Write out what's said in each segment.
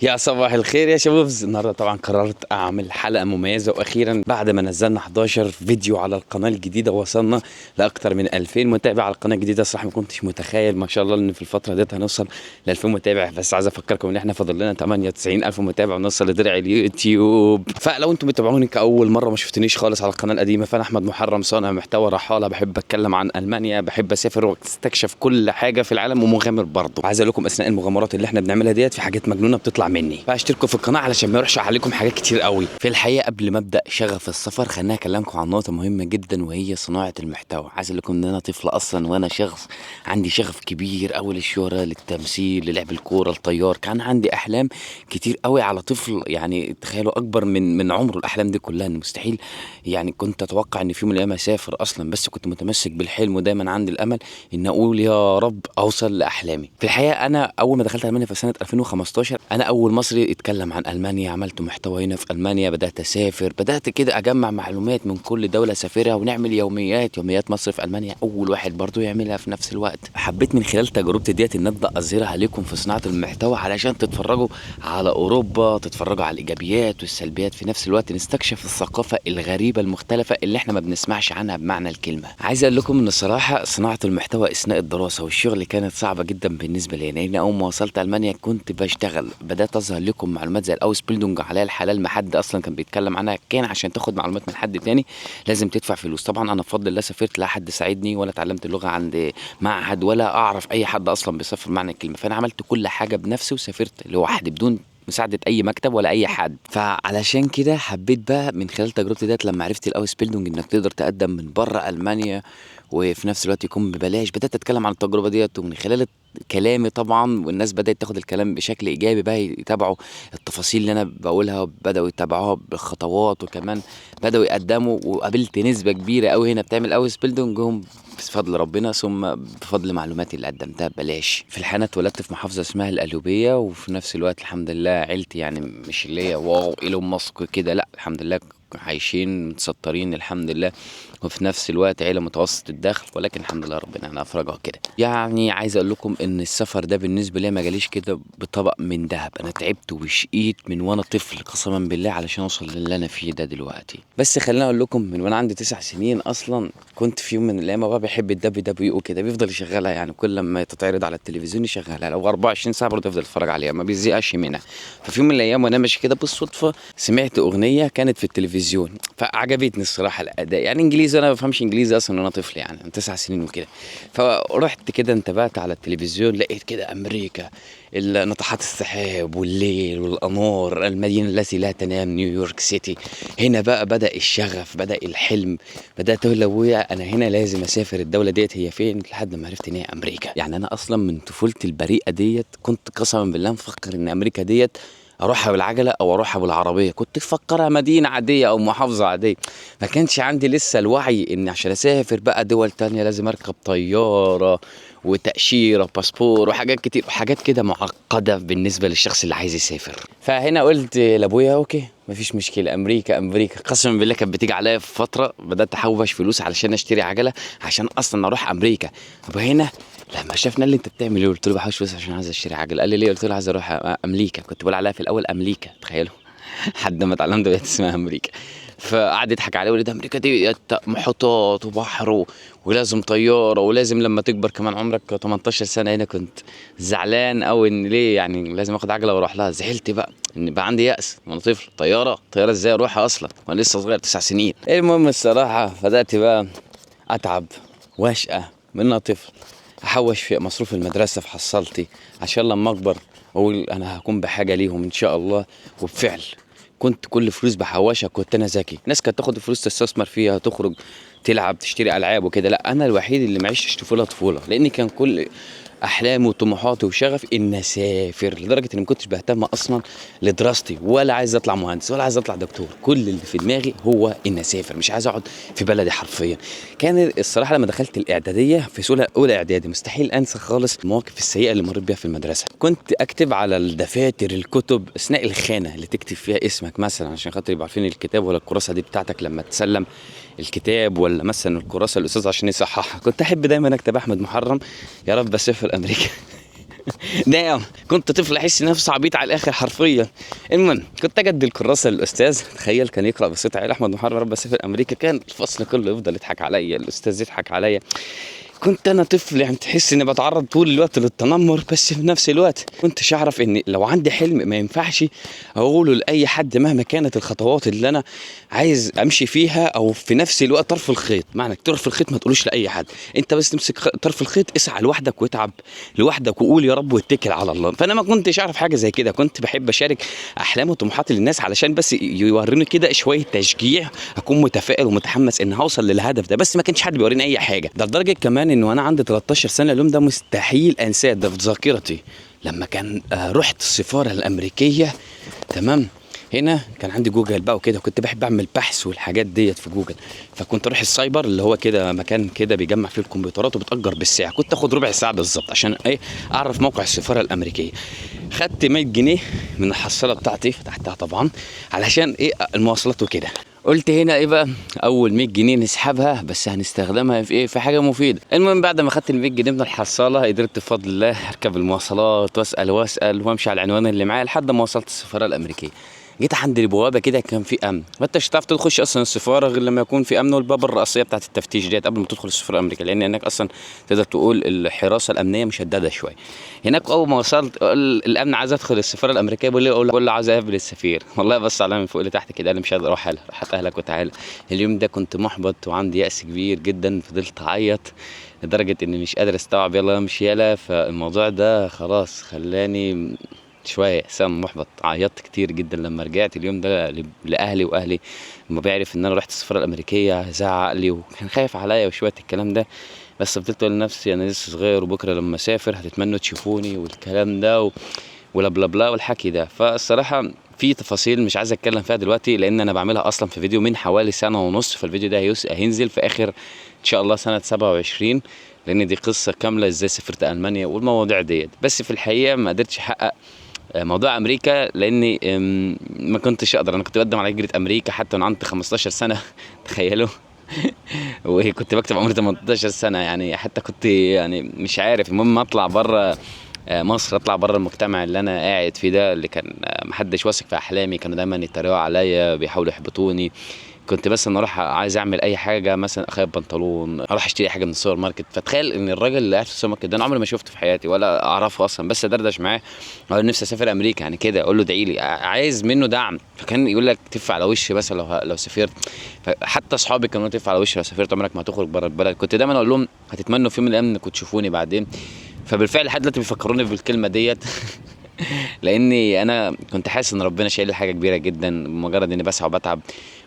يا صباح الخير يا شباب. النهارده طبعا قررت اعمل حلقة مميزة، واخيرا بعد ما نزلنا 11 فيديو على القناة الجديدة وصلنا لاكثر من 2000 متابع على القناة الجديدة. صراحة ما كنتش متخيل ما شاء الله ان في الفترة ديت هنوصل ل 2000 متابع، بس عايز افكركم ان احنا فاضل لنا 98000 متابع ونوصل لدرع اليوتيوب. فلو انتم بتتابعوني كاول مرة ما شفتنيش خالص على القناة القديمة، فانا احمد محرم، صانع محتوى رحاله، بحب اتكلم عن المانيا، بحب اسافر واستكشف كل حاجة في العالم، ومغامر برضه. عايز اقول لكم اثناء المغامرات اللي احنا بنعملها ديت في حاجات مجنونة بتطلع مني، فاشتركوا في القناة علشان ما يروحش عليكم حاجات كتير قوي. في الحقيقة قبل ما ابدا شغف السفر خليني اكلمكم عن نقطة مهمة جدا، وهي صناعة المحتوى. عايز اقول لكم ان انا طفل اصلا، وانا شخص عندي شغف كبير قوي للشهره، للتمثيل، للعب الكورة، الطيار. كان عندي احلام كتير قوي على طفل، يعني تخيلوا اكبر من عمره الاحلام دي كلها. ان مستحيل يعني كنت اتوقع ان في يوم من الايام اسافر اصلا، بس كنت متمسك بالحلم ودايما عندي الامل ان اقول يا رب اوصل لاحلامي. في الحقيقة انا اول ما دخلت المانيا في سنة 2015، انا اول مصري اتكلم عن المانيا، عملت محتوى هنا في المانيا، بدات اسافر، بدات كده اجمع معلومات من كل دولة اسافرها ونعمل يوميات مصر في المانيا، اول واحد برضو يعملها في نفس الوقت. حبيت من خلال تجربتي ديت ان ابدا اظهرها لكم في صناعة المحتوى علشان تتفرجوا على اوروبا، تتفرجوا على الايجابيات والسلبيات، في نفس الوقت نستكشف الثقافة الغريبة المختلفة اللي احنا ما بنسمعش عنها بمعنى الكلمة. عايز اقول لكم ان الصراحة صناعة المحتوى اثناء الدراسة والشغل كانت صعبة جدا بالنسبة لي، لان اول ما وصلت المانيا كنت بشتغل، بدات اظهر لكم معلومات زي ال Ausbildung عليها الحلال، ما حد اصلا كان بيتكلم عنها، كان عشان تاخد معلومات من حد تاني لازم تدفع فلوس. طبعا انا بفضل الله سافرت، لا حد ساعدني ولا اتعلمت اللغة عند معهد ولا اعرف اي حد اصلا بيسافر معنى الكلمة، فانا عملت كل حاجة بنفسي وسافرت لوحدي بدون مساعدة أي مكتب ولا أي حد. فعلشان كده حبيت بقى من خلال تجربتي ديت لما عرفت ال Ausbildung إنك تقدر تقدم من بره ألمانيا وفي نفس الوقت يكون ببلاش، بدأت أتكلم عن التجربة ديت، ومن خلال كلامي طبعا والناس بدأت تاخد الكلام بشكل إيجابي بقى، يتابعوا التفاصيل اللي أنا بقولها، وبدأوا يتابعوها بالخطوات، وكمان بدأوا يقدموا، وقابلت نسبة كبيرة أوي هنا بتعمل Ausbildung هم بفضل ربنا ثم بفضل معلوماتي اللي قدمتها ببلاش. في الحقيقة اتولدت في محافظة اسمها القليوبية، وفي نفس الوقت الحمد لله عيلتي يعني مش اللي هي wow ايلون ماسك كده، لا الحمد لله عايشين متسترين الحمد لله، وفي نفس الوقت عيلة متوسط الدخل، ولكن الحمد لله ربنا يعني افرجها كده. يعني عايز اقول لكم ان السفر ده بالنسبة لي ما جاليش كده بطبق من ذهب، انا تعبت وشقيت من وانا طفل قسما بالله علشان اوصل للي انا فيه ده دلوقتي. بس خليني اقول لكم من وانا عندي 9 سنين اصلا كنت في يوم من الايام بابا بيحب ال WWE وكده، بيفضل يشغلها، يعني كل لما تتعرض على التلفزيون يشغلها، لو 24 ساعة برضه يفضل يتفرج عليها ما بيزهقش منها. ففي يوم من الايام وانا ماشي كده بالصدفة سمعت اغنية كانت في التلفزيون، فعجبتني الصراحة الاداء، يعني انجليزي انا ما بفهمش انجليزي اصلا وانا طفل، يعني من 9 سنين وكده. فرحت كده انتبهت على التلفزيون، لقيت كده امريكا، ناطحات السحاب والليل والانوار، المدينة التي لا تنام، نيويورك سيتي. هنا بقى بدا الشغف، بدا الحلم، بدات اقول لابويا انا هنا لازم اسافر، الدولة ديت هي فين، لحد ما عرفت ان هي امريكا. يعني انا اصلا من طفولتي البريئة ديت كنت قسما بالله مفكر ان امريكا ديت اروحها بالعجله او اروحها بالعربية، كنت مفكرها مدينة عادية او محافظة عادية، ما كانش عندي لسه الوعي ان عشان اسافر بقى دول تانية لازم اركب طيارة وتاشيره باسبور وحاجات كتير وحاجات كده معقدة بالنسبة للشخص اللي عايز يسافر. فهنا قلت لابويا okay مفيش مشكلة، امريكا امريكا. قسما بالله كانت بتيجي عليا في فترة بدات احوش فلوس علشان اشتري عجله عشان اصلا اروح امريكا. وهنا لما شافنا اللي انت بتعمل ايه، قلت له بحوش فلوس عشان عايز اشتري عجله. قال لي ليه؟ قلت له عايز اروح امريكا. كنت بقول عليها في الاول امريكا، تخيلوا لحد ما اتعلمت بقت اسمها امريكا. فقعد يضحك عليا ويقول لي ده امريكا دي محيطات وبحر ولازم طيارة ولازم لما تكبر كمان عمرك 18 سنة. هنا كنت زعلان قوي ان ليه يعني لازم اخد عجله واروح لها. زعلت بقى ان بقى عندي يأس وانا طفل، طيارة طيارة ازاي اروحها اصلا وانا لسه صغير 9 سنين. المهم الصراحة بدات بقى اتعب واشقى من انا طفل، احوش في مصروف المدرسة في حصلتي عشان لما اكبر اقول انا هكون بحاجة ليهم ان شاء الله. وبفعل كنت كل فلوس بحوشها، كنت انا ذكي. الناس كانت تاخد الفلوس تستثمر فيها، تخرج تلعب تشتري العاب وكده، لا انا الوحيد اللي ما عشتش طفولة طفولة، لان كان كل احلامي وطموحاتي وشغفي ان اسافر، لدرجة اني ما كنتش بهتم اصلا لدراستي، ولا عايز اطلع مهندس ولا عايز اطلع دكتور. كل اللي في دماغي هو ان اسافر، مش عايز اقعد في بلدي حرفيا. كان الصراحة لما دخلت الاعدادية في سنة اولى اعدادي مستحيل انسى خالص المواقف السيئة اللي مريت بيها في المدرسة. كنت اكتب على الدفاتر الكتب اثناء الخانة اللي تكتب فيها اسمك مثلا عشان خاطر يبقى عارفين الكتاب ولا الكراسة دي بتاعتك لما تسلم الكتاب، ولا مثلا الكراسة الاستاذ عشان يصححها. كنت احب دايما اكتب احمد محرم، يا رب اسافر امريكا. ده كنت طفل احس نفسي عبيط على الاخر حرفيا. المهم كنت اجد الكراسة للاستاذ، تخيل كان يقرا بصوت عالي احمد محرم رب اسافر امريكا، كان الفصل كله يفضل يضحك عليا، الاستاذ يضحك عليا. كنت انا طفل يعني تحس اني بتعرض طول الوقت للتنمر، بس في نفس الوقت كنتش اعرف ان لو عندي حلم ما ينفعش اقوله لاي حد مهما كانت الخطوات اللي انا عايز امشي فيها، او في نفس الوقت طرف الخيط. معنى طرف الخيط ما تقولوش لاي حد، انت بس تمسك طرف الخيط، اسعى لوحدك واتعب لوحدك وقول يا رب واتكل على الله. فانا ما كنتش اعرف حاجة زي كده، كنت بحب اشارك احلامي وطموحاتي للناس علشان بس يوروني كده شوية تشجيع، اكون متفائل ومتحمس ان هوصل للهدف ده، بس ما كانش حد بيوريني اي حاجة. ده لدرجة كمان انه انا عندي 13 سنة، اليوم ده مستحيل انساه، ده في ذاكرتي. لما كان رحت السفارة الامريكية، تمام، هنا كان عندي جوجل بقى وكده، كنت بحب اعمل بحث والحاجات ديت في جوجل. فكنت اروح السايبر اللي هو كده مكان كده بيجمع فيه الكمبيوترات وبتأجر بالساعة، كنت اخد ربع ساعة بالظبط عشان ايه اعرف موقع السفارة الامريكية. خدت 100 جنيه من الحصاله بتاعتي، فتحتها طبعا علشان ايه المواصلات وكده. قلت هنا ايه بقى، اول 100 جنيه نسحبها بس هنستخدمها في ايه، في حاجة مفيدة. المهم بعد ما خدت ال 100 جنيه من الحصاله قدرت بفضل الله اركب المواصلات واسال واسال وامشي على العنوان اللي معايا لحد ما وصلت السفارة الامريكية. جيت عند البوابة كده كان في امن، ما انتش هتعرف تخش اصلا السفارة غير لما يكون في امن، والباب الرئيسية بتاعت التفتيش ديت قبل ما تدخل السفارة الامريكية، لان هناك اصلا تقدر تقول الحراسة الامنية مشددة شوية. هناك اول ما وصلت الامن عايز ادخل السفارة الامريكية، بيقول لي بقول له عايز اقابل السفير. والله بص عليا من فوق لتحت كده، قال لي مش قادر اروح، راح اهلك وتعالى. اليوم ده كنت محبط وعندي يأس كبير جدا، فضلت اعيط لدرجة اني مش قادر استوعب يلا امشي يلا. فالموضوع ده خلاص خلاني شوية إنسان محبط، عيطت كتير جدا لما رجعت اليوم ده لاهلي، واهلي لما بيعرف ان انا رحت السفارة الامريكية زعق لي وكان خايف عليا وشوية الكلام ده. بس فضلت اقول لنفسي انا لسه صغير وبكره لما اسافر هتتمنوا تشوفوني والكلام ده ولا بلا بلا والحكي ده. فالصراحه في تفاصيل مش عايز اتكلم فيها دلوقتي لان انا بعملها اصلا في فيديو من حوالي 1.5 سنة، فالفيديو ده هينزل في اخر ان شاء الله سنة 27، لان دي قصة كاملة ازاي سافرت المانيا والمواضيع ديت. بس في الحقيقة ما قدرتش احقق موضوع امريكا لاني ما كنتش اقدر. انا كنت بقدم على هجره امريكا حتى وانا عندي 15 سنة تخيلوا وكنت بكتب عمري 18 سنة يعني، حتى كنت يعني مش عارف. المهم اطلع بره مصر، اطلع بره المجتمع اللي انا قاعد فيه ده، اللي كان محدش واثق في احلامي، كانوا دايما يتريقوا عليا بيحاولوا يحبطوني. كنت بس انا اروح عايز اعمل اي حاجة، مثلا اخيط بنطلون، اروح اشتري حاجة من السوبر ماركت. فتخيل ان الراجل اللي قاعد في السوبر ماركت ده انا عمري ما شفته في حياتي ولا اعرفه اصلا، بس ادردش معاه اقول نفسي اسافر امريكا يعني كده، اقول له ادعي لي، عايز منه دعم. فكان يقول لك تف على وشي بس لو سافرت. حتى اصحابي كانوا تف على وشي لو سافرت عمرك ما هتخرج بره البلد. كنت دايما اقول لهم هتتمنوا في يوم من الايام انكم تشوفوني بعدين. فبالفعل لحد دلوقتي بيفكروني بالكلمة ديت لاني انا كنت حاسس ان ربنا شايل لي حاجة كبيرة جدا، مجرد اني بسعى وبتعب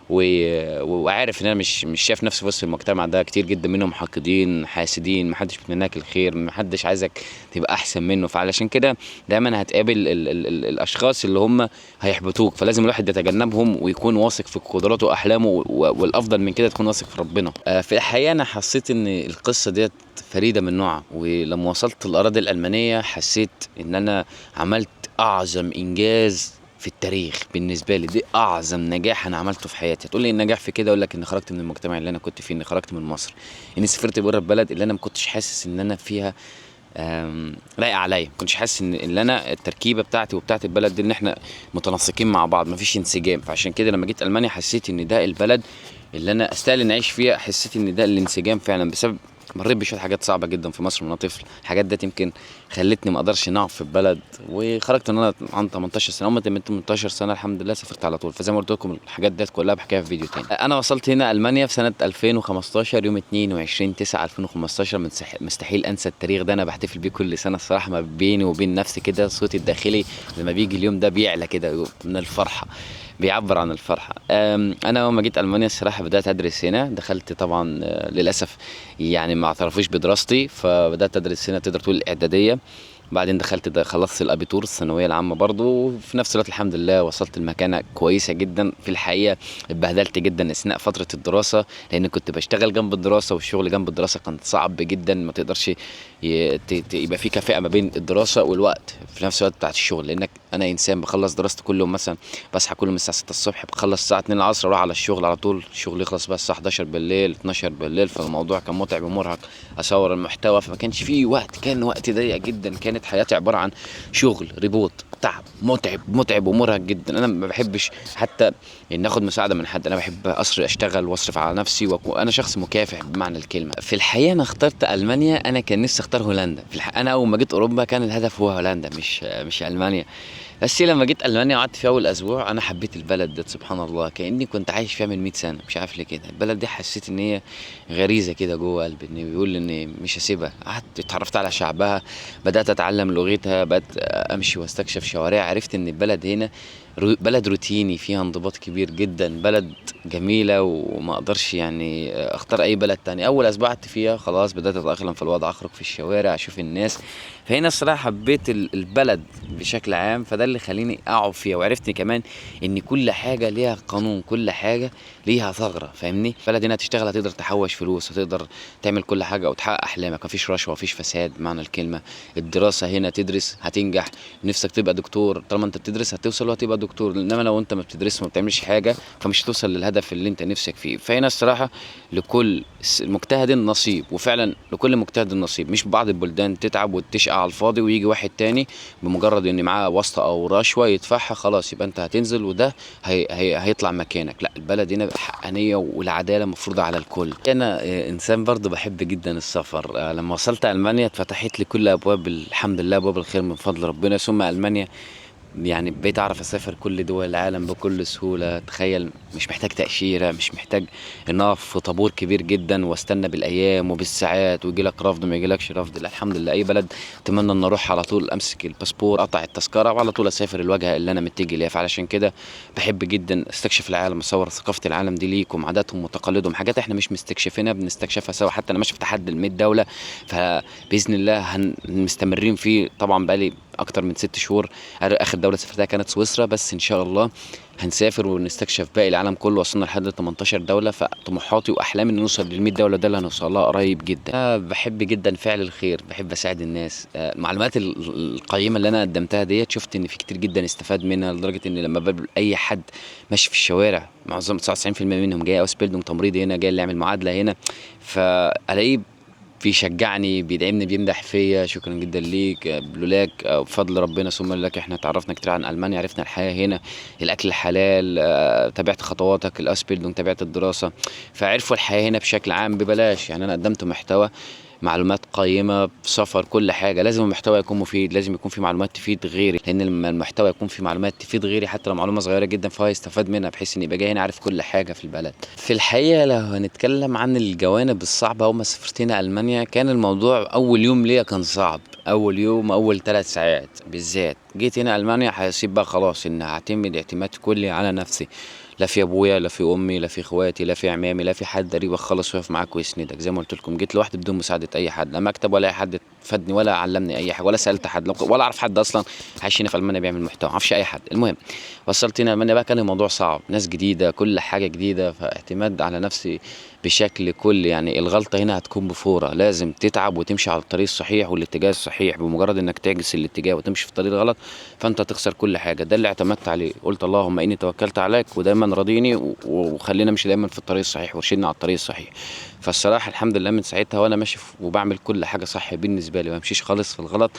وعارف ان انا مش شايف نفسي في وسط المجتمع ده. كتير جدا منهم حاقدين حاسدين، محدش بيتمناك الخير، محدش عايزك تبقى احسن منه. فعلشان كده دايما هتقابل ال ال ال الاشخاص اللي هم هيحبطوك، فلازم الواحد يتجنبهم ويكون واثق في قدراته واحلامه، والافضل من كده تكون واثق في ربنا. في الحقيقة انا حسيت ان القصة ديت فريدة من نوعها، ولما وصلت الاراضي الالمانية حسيت ان انا عملت اعظم انجاز في التاريخ بالنسبة لي. دي اعظم نجاح انا عملته في حياتي. هتقول لي النجاح في كده، اقول لك اني خرجت من المجتمع اللي انا كنت فيه، اني خرجت من مصر، اني سافرت بره البلد اللي انا ما كنتش حاسس ان انا فيها لايقة عليا، ما كنتش حاسس ان اللي انا التركيبة بتاعتي وبتاعت البلد دي ان احنا متناسقين مع بعض، ما فيش انسجام. فعشان كده لما جيت المانيا حسيت ان ده البلد اللي انا استاهل ان اعيش فيها، حسيت ان ده الانسجام فعلا، بسبب مريت بشوية حاجات صعبة جدا في مصر وانا طفل. الحاجات ديت يمكن خلتني ما اقدرش ان اقعد في البلد، وخرجت ان انا عندي 18 سنة، اول ما تميت 18 سنة الحمد لله سافرت على طول. فزي ما قلت لكم الحاجات ديت كلها بحكيها في فيديو تاني. انا وصلت هنا المانيا في سنة 2015 يوم 22/9/2015، مستحيل انسى التاريخ ده، انا بحتفل بيه كل سنة الصراحة، ما بيني وبين نفسي كده صوتي الداخلي لما بيجي اليوم ده بيعلى كده من الفرحة، بيعبر عن الفرحة. انا اول ما جيت المانيا الصراحة بدات ادرس هنا، دخلت طبعا للاسف يعني ما اعترفوش بدراستي، فبدات ادرس هنا تقدر تقول الاعدادية، بعدين دخلت خلصت ال Abitur الثانوية العامة برضو، وفي نفس الوقت الحمد لله وصلت لمكانه كويسة جدا. في الحقيقة اتبهدلت جدا اثناء فترة الدراسة، لان كنت بشتغل جنب الدراسة، والشغل جنب الدراسة كان صعب جدا، ما تقدرش يبقى في كفاءة ما بين الدراسة والوقت في نفس الوقت بتاعت الشغل، لانك انا انسان بخلص دراستي كل يوم، مثلا بصحى كل يوم الساعة 6 الصبح، بخلص الساعة 2 العصر اروح على الشغل على طول، الشغل يخلص بقى الساعة 11 بالليل 12 بالليل، فالموضوع كان متعب ومرهق، اصور المحتوى، فما كانش فيه وقت، كان وقت ضيق جدا، كانت كانت حياتي عبارة عن شغل، ريبوت، تعب، متعب متعب ومرهق جدا. انا ما بحبش حتى ان اخد مساعدة من حد، انا بحب اصرف، اشتغل واصرف على نفسي، وانا شخص مكافح بمعنى الكلمة. في الحقيقة انا اخترت المانيا، انا كان نفسي اختار هولندا. في الحقيقة انا اول ما جيت اوروبا كان الهدف هو هولندا مش المانيا. بس لما جيت المانيا وقعدت فيها اول اسبوع، انا حبيت البلد دي سبحان الله، كاني كنت عايش فيها من 100 سنة، مش عارف ليه كده. البلد دي حسيت ان هي غريزة كده جوه قلبي، ان بيقول ان مش هسيبها. قعدت اتعرفت على شعبها، بدات اتعلم لغتها، بدات امشي واستكشف شوارع. عرفت ان البلد هنا بلد روتيني، فيها انضباط كبير جدا، بلد جميلة، وما اقدرش يعني اختار اي بلد تاني. اول اسبوع قعدت فيها خلاص بدات اتاقلم في الوضع، اخرج في الشوارع، اشوف الناس. فهنا الصراحة حبيت البلد بشكل عام، فده اللي خليني اقعد فيها. وعرفت كمان ان كل حاجة ليها قانون، كل حاجة ليها ثغره، فاهمني؟ البلد هنا هتشتغل، هتقدر تحوش فلوس، هتقدر تعمل كل حاجة وتحقق احلامك، مفيش رشوة، مفيش فساد بمعنى الكلمة. الدراسة هنا تدرس هتنجح، نفسك تبقى دكتور، طالما انت بتدرس هتوصل وهتبقى دكتور. انما لو انت ما بتدرسش وما بتعملش حاجة فمش هتوصل للهدف اللي انت نفسك فيه. فهنا الصراحة لكل مجتهد نصيب، وفعلا لكل مجتهد نصيب. مش بعض البلدان تتعب وتشقى على الفاضي ويجي واحد تاني بمجرد ان معاه واسطه او رشوة يدفعها خلاص يبقى انت هتنزل وده هي هي هيطلع مكانك. لا، البلد هنا حقانيه والعدالة مفروضة على الكل. انا انسان برضو بحب جدا السفر. لما وصلت المانيا اتفتحت لي كل ابواب، الحمد لله، ابواب الخير من فضل ربنا. ثم المانيا يعني بقيت اعرف اسافر كل دول العالم بكل سهولة. تخيل، مش محتاج تاشيرة، مش محتاج ان اقف في طابور كبير جدا واستنى بالايام وبالساعات ويجي لك رفض ما يجيلكش رفض. لا، الحمد لله، اي بلد اتمنى ان اروح على طول امسك الباسبور، اقطع التذكرة، وعلى طول اسافر الوجهة اللي انا متجه ليها. فعلشان كده بحب جدا استكشف العالم، اصور ثقافة العالم دي ليكم، عاداتهم وتقاليدهم، حاجات احنا مش مستكشفينها بنستكشفها سوا. حتى انا ماشي في تحدي ال 100 دولة، فباذن الله مستمرين فيه. طبعا بقالي اكتر من 6 شهور، اخر دولة سافرتها كانت سويسرا، بس ان شاء الله هنسافر ونستكشف باقي العالم كله. وصلنا لحد 18 دولة، فطموحاتي واحلامي ان نوصل لل 100 دولة، ده اللي هنوصل لها قريب جدا. أنا بحب جدا فعل الخير، بحب اساعد الناس. المعلومات القيمة اللي انا قدمتها ديت شفت ان في كتير جدا استفاد منها، لدرجة ان لما بقابل اي حد ماشي في الشوارع معظم 99% منهم جاي Ausbildung تمريض هنا، جاي اللي يعمل معادلة هنا، فالاقيه بيشجعني، بيدعمني، بيمدح فيا، شكرا جدا ليك، لولاك بفضل ربنا ثم لولاك احنا اتعرفنا كتير عن المانيا، عرفنا الحياة هنا، الاكل الحلال، تابعت خطواتك، ال Ausbildung، تابعت الدراسة، فعرفوا الحياة هنا بشكل عام ببلاش. يعني انا قدمت محتوى، معلومات قيمة، سفر، كل حاجة. لازم المحتوى يكون مفيد، لازم يكون في معلومات تفيد غيري، لان لما المحتوى يكون في معلومات تفيد غيري حتى لو معلومة صغيرة جدا فهو يستفاد منها، بحيث ان يبقى جاي هنا عارف كل حاجة في البلد. في الحقيقة لو هنتكلم عن الجوانب الصعبة اول ما سافرت هنا المانيا، كان الموضوع اول يوم ليا كان صعب، اول يوم، اول 3 ساعات بالذات. جيت هنا المانيا هسيب بقى خلاص ان هعتمد اعتماد كلي على نفسي، لا في ابويا، لا في امي، لا في اخواتي، لا في عمامي، لا في حد قريبك خالص واقف معاك ويسندك. زي ما قلت لكم جيت لوحدي بدون مساعدة اي حد، لا مكتب ولا اي حد فادني ولا علمني اي حاجة، ولا سالت حد، ولا اعرف حد اصلا عايش هنا في المانيا بيعمل محتوى، ما اعرفش اي حد. المهم وصلت هنا المانيا بقى كان الموضوع صعب، ناس جديدة، كل حاجة جديدة، فاعتماد على نفسي بشكل كلي. يعني الغلطة هنا هتكون بفوره، لازم تتعب وتمشي على الطريق الصحيح والاتجاه الصحيح. بمجرد انك تعكس الاتجاه وتمشي في الطريق الغلط فانت هتخسر كل حاجة. ده اللي اعتمدت عليه، قلت اللهم اني توكلت عليك ودايما راضيني وخلينا امشي دايما في الطريق الصحيح وارشدني على الطريق الصحيح. فالصراحه الحمد لله من ساعتها وانا ماشي وبعمل كل حاجة صح بالنسبة لي، ما امشيش خالص في الغلط.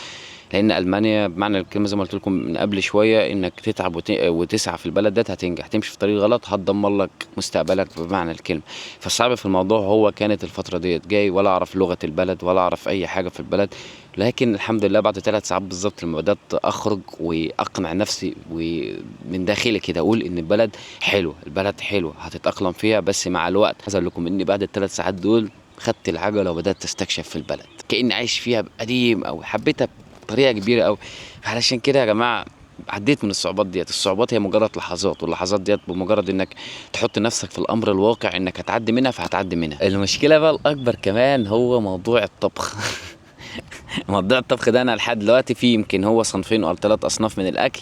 لان المانيا بمعنى الكلمة زي ما قلت لكم من قبل شوية، انك تتعب وتسعى في البلد ده هتنجح، تمشي في طريق غلط هتدمر لك مستقبلك بمعنى الكلمة. فالصعب في الموضوع هو كانت الفترة ديت جاي ولا اعرف لغة البلد ولا اعرف اي حاجة في البلد، لكن الحمد لله بعد 3 ساعات بالظبط لما بدات اخرج واقنع نفسي ومن داخلي كده اقول ان البلد حلوة، البلد حلوة هتتاقلم فيها بس مع الوقت. عايز اقول لكم ان بعد ال3 ساعات دول خدت العجلة وبدات استكشف في البلد كاني عايش فيها قديم او حبيتها بطريقة كبيرة قوي. علشان كده يا جماعة عديت من الصعوبات ديت. الصعوبات هي مجرد لحظات، واللحظات ديت بمجرد انك تحط نفسك في الامر الواقع انك هتعدي منها فهتعدي منها. المشكلة بقى الاكبر كمان هو موضوع الطبخ. موضوع الطبخ ده انا لحد دلوقتي فيه يمكن هو صنفين او 3 اصناف من الاكل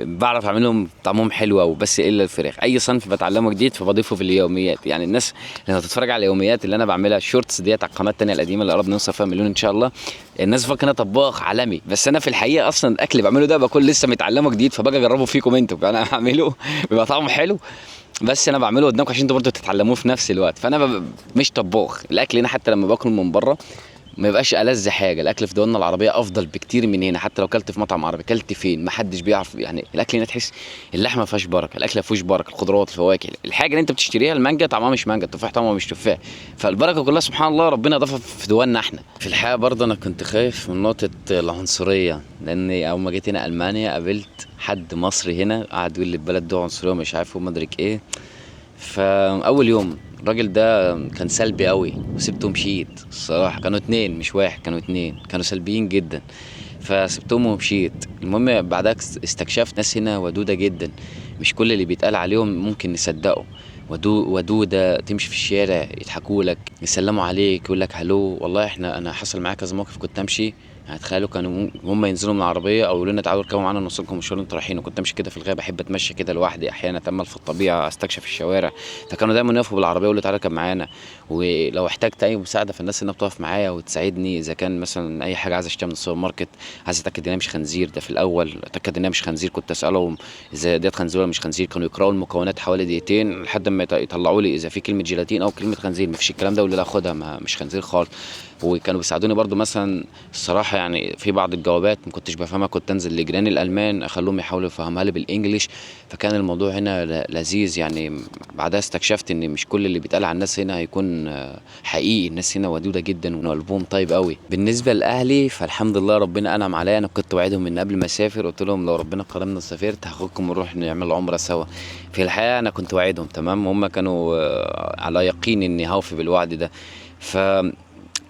بعرف اعملهم طعمهم حلو قوي، بس الا الفراخ. اي صنف بتعلمه جديد فبضيفه في اليوميات. يعني الناس لما تتفرج على اليوميات اللي انا بعملها ال shorts ديت على القناة الثانية القديمة اللي قربنا نوصل فيها مليون ان شاء الله، الناس فاكره انا طباخ عالمي، بس انا في الحقيقة اصلا الاكل اللي بعمله ده بكون لسه متعلمة جديد، فباجي اجربه فيكم انتوا. انا بعمله بيبقى طعمه حلو، بس انا بعمله قدامكم عشان انتوا برضه تتعلموه في نفس الوقت. فانا مش طباخ. الاكل هنا حتى لما باكل من بره ما يبقاش ألذ حاجة. الاكل في دولنا العربية افضل بكتير من هنا، حتى لو كلت في مطعم عربي كلت فين ما حدش بيعرف. يعني الاكل هنا تحس اللحمة ما فيهاش بركة، الاكل ما فيهوش بركة، الخضروات الفواكه، الحاجة اللي انت بتشتريها المانجا طعمها مش مانجا، التفاح طعمه مش تفاح. فالبركه كلها سبحان الله ربنا اضافها في دولنا احنا. في الحقيقة برضه انا كنت خايف من نقطة العنصرية، لان اول ما جيت هنا المانيا قابلت حد مصري هنا قعد يقول لي البلد دي عنصرية ومش عارف وما ادري ايه. فاول يوم الراجل ده كان سلبي قوي وسبته ومشيت. الصراحة كانوا اتنين مش واحد، كانوا اتنين، كانوا سلبيين جدا، فسبتهم ومشيت. المهم بعدها استكشفت ناس هنا ودوده جدا، مش كل اللي بيتقال عليهم ممكن نصدقه. ودوده تمشي في الشارع يضحكوا لك، يسلموا عليك، يقول لك هلو. والله انا حصل معايا كذا موقف، كنت امشي يعني تخيلوا كانوا هم ينزلوا من العربية او يقولوا لنا تعالوا اركبوا معانا نوصلكم المشوار اللي انتوا رايحينه. كنت امشي كده في الغابة، احب اتمشى كده لوحدي احيانا، اتامل في الطبيعة، استكشف الشوارع. فكانوا دايما يقفوا بالعربية ويقولوا تعالى اركب معانا، ولو احتجت اي مساعدة فالناس هنا بتقف معايا وتساعدني. اذا كان مثلا اي حاجة عايز اشتريها من السوبر ماركت، عايز اتاكد ان هي مش خنزير، ده في الاول اتاكد ان هي مش خنزير، كنت اسالهم اذا ديت خنزير ولا مش خنزير، كانوا يقراوا المكونات حوالي دقيقتين لحد ما يطلعوا لي اذا في كلمة جيلاتين او كلمة خنزير. مفيش الكلام ده، ولا لا خدها ما مش خنزير خالص. وكانوا بيساعدوني برضو مثلا الصراحة، يعني في بعض الجوابات ما كنتش بفهمها، كنت انزل لجيراني الالمان اخليهم يحاولوا يفهمها لي بال English. فكان الموضوع هنا لذيذ يعني. بعدها استكشفت ان مش كل اللي بيتقال على الناس هنا هيكون حقيقي، الناس هنا ودوده جدا وقلبهم طيب قوي. بالنسبة لاهلي فالحمد لله ربنا انعم عليا. انا كنت وعدهم ان قبل ما اسافر قلت لهم لو ربنا كرمنا وسافرت هاخدكم ونروح نعمل عمره سوا. في الحقيقة انا كنت وعدهم تمام، وهم كانوا على يقين اني هوفي بالوعد ده. ف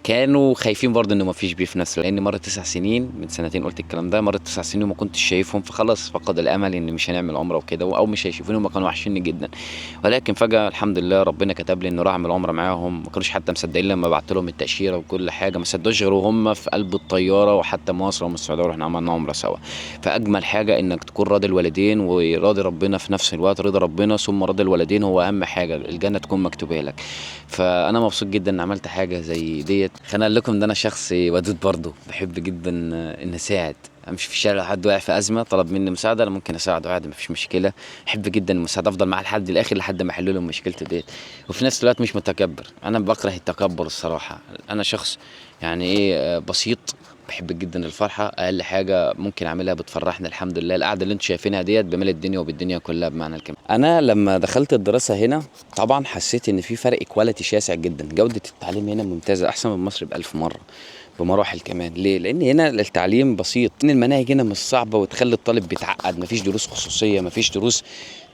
كانوا خايفين برضه انه ما فيش بيه في نفسه، لان مرت 9 سنين، من سنتين قلت الكلام ده، مرت 9 سنين وما كنتش شايفهم، فخلاص فقد الامل ان مش هنعمل عمره وكده، او مش هيشوفوني، وما كانوا وحشيني جدا. ولكن فجاة الحمد لله ربنا كتب لي انه راح اعمل عمره معاهم. ما كانوش حتى مصدقين لما بعت لهم التاشيره وكل حاجة، ما صدقوش غير وهم في قلب الطيارة، وحتى مصر ومن السعودية ورحنا عملنا عمره سوا. فاجمل حاجة انك تكون راضي الوالدين وراضي ربنا في نفس الوقت، رضا ربنا ثم رضا الوالدين هو اهم حاجة، الجنة تكون مكتوبة لك. فانا مبسوط جدا ان عملت حاجة زي ديت. خليني اقول لكم ان انا شخص ودود برضه، بحب جدا ان اساعد. امشي في الشارع لو حد واقع في ازمة طلب مني مساعدة انا ممكن اساعده عادي، مفيش مشكلة. احب جدا المساعدة، افضل معاه لحد الاخر لحد ما احل له مشكلته ديت. وفي نفس الوقت مش متكبر، انا بكره التكبر الصراحة. انا شخص يعني ايه بسيط، بحب جدا الفرحة، اقل حاجة ممكن اعملها بتفرحني الحمد لله. القعدة اللي انتم شايفينها ديت بمال الدنيا وبالدنيا كلها بمعنى الكلمة. انا لما دخلت الدراسة هنا طبعا حسيت ان في فرق quality شاسع جدا، جوده التعليم هنا ممتازة، احسن من مصر ب1000 مرة بمراحل كمان. ليه؟ لان هنا التعليم بسيط، ان المناهج هنا مش صعبة وتخلي الطالب بيتعقد، مفيش دروس خصوصية، مفيش دروس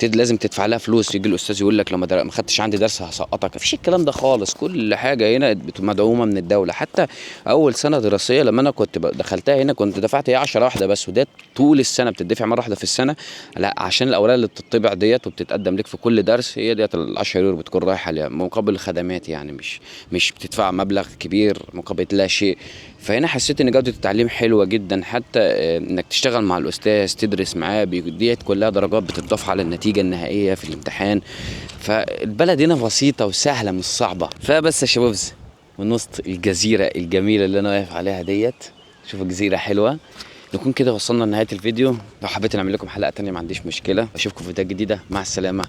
لازم تدفع لها فلوس، يجي الاستاذ يقول لك لو ما خدتش عندي درس هسقطك، مفيش الكلام ده خالص. كل حاجة هنا مدعومة من الدولة. حتى اول سنة دراسية لما انا كنت دخلتها هنا كنت دفعت هي 10 واحدة بس، وده طول السنة بتدفع مرة واحدة في السنة، لا عشان الاوراق اللي بتطبع ديت وبتتقدم لك في كل درس هي ديت ال 10 يورو بتكون رايحة ليها مقابل الخدمات، يعني مش بتدفع مبلغ كبير مقابل لا شيء. فهنا حسيت ان جوده التعليم حلوة جدا، حتى انك تشتغل مع الاستاذ تدرس معاه، ديت كلها درجات بتضاف على النتيجة النهائية في الامتحان. فالبلد هنا بسيطة وسهلة مش صعبة. فبس يا شباب من وسط الجزيرة الجميلة اللي انا واقف عليها ديت، شوفوا جزيرة حلوة، نكون كده وصلنا لنهاية الفيديو. لو حبيت نعمل لكم حلقة تانية ما عنديش مشكلة. اشوفكم في فيديوهات جديدة، مع السلامة.